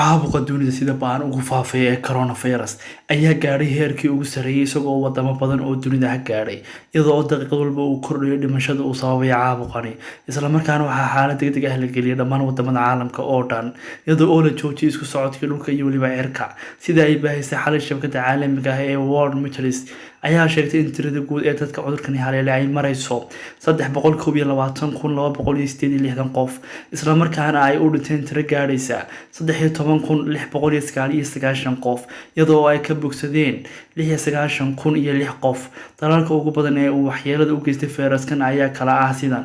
Caabuqa dunida sida ba'an ugu faafaya ee coronavirus ayaa gaadhay heerkii ugu sarreeyay, isagoo wadamo badan oo dunida ah gaadhay, iyadoo oo daqiiqad walba uu kordhayo dhimashada uu sababaya caabuqani. Isla markaana waxaa xaalad degdeg ah la geliyay dhammaan wadamada caalamka oo dhan, iyadoo oo la joojiyay isku socodkii dhulka iyo weliba cirka. Sida ay baahisay xalay shabakada caalamiga ah ee World Meters ayaa sheegtay in tirada guud ee dadka cudurkani haleelay ay marayso 321,268 qof, isla markaana ay u dhinteen tiro gaadhaysa 13,699 qof, iyadoo ay ka bogsadeen 96,006 qof. Dalalka ugu badan ee uu waxyeelada u geystay fayraskan ayaa kala ah sidan: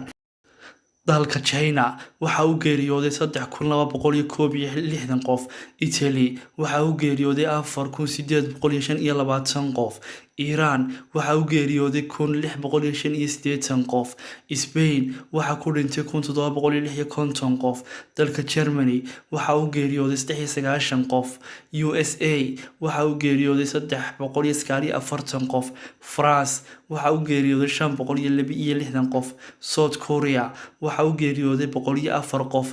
dalka China waxa uu geeriyooday 3,261 qof, Italy waxa uu geeriyooday 4,825 qof, Iran waxa uu geeriyooday 1,685 qof, Spain waxaa ku dhintay 1,756 qof, dalka Germany waxa uu geeriyooday 93 qof, USA waxa uu geeriyooday 349 qof, France waxa uu geeriyooday 562 qof, South Korea waxa uu geeriyooday 104 qof,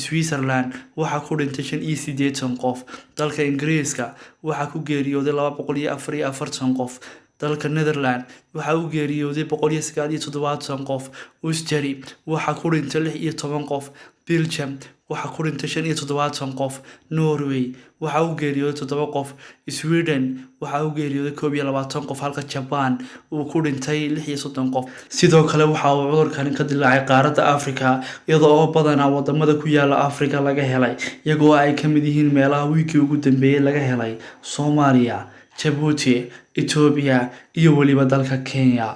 Switzerland waxaa ku dhintay 85 qof, dalka Ingiriiska waxaa ku geeriyooday 244 qof, dalka Netherland waxa uu geeriyooday 179 qof, Austria waxaa ku dhintay 16 qof, Belgium waxaa ku dhintay 75 qof, Norway waxa uu geeriyooday 7 qof, Sweden waxa uu geeriyooday 21 qof, halka Japan uu ku dhintay 36 qof. Sidoo kale waxa uu cudurkani ka dilaacay qaaradda Afrika, iyadoo oo badanaa wadamada ku yaala Afrika laga helay, iyagoo ay ka mid yihiin meelaha wiigii ugu dambeeyay laga helay Soomaaliya, Jabuuti, Itoobiya iyo weliba dalka Kenya.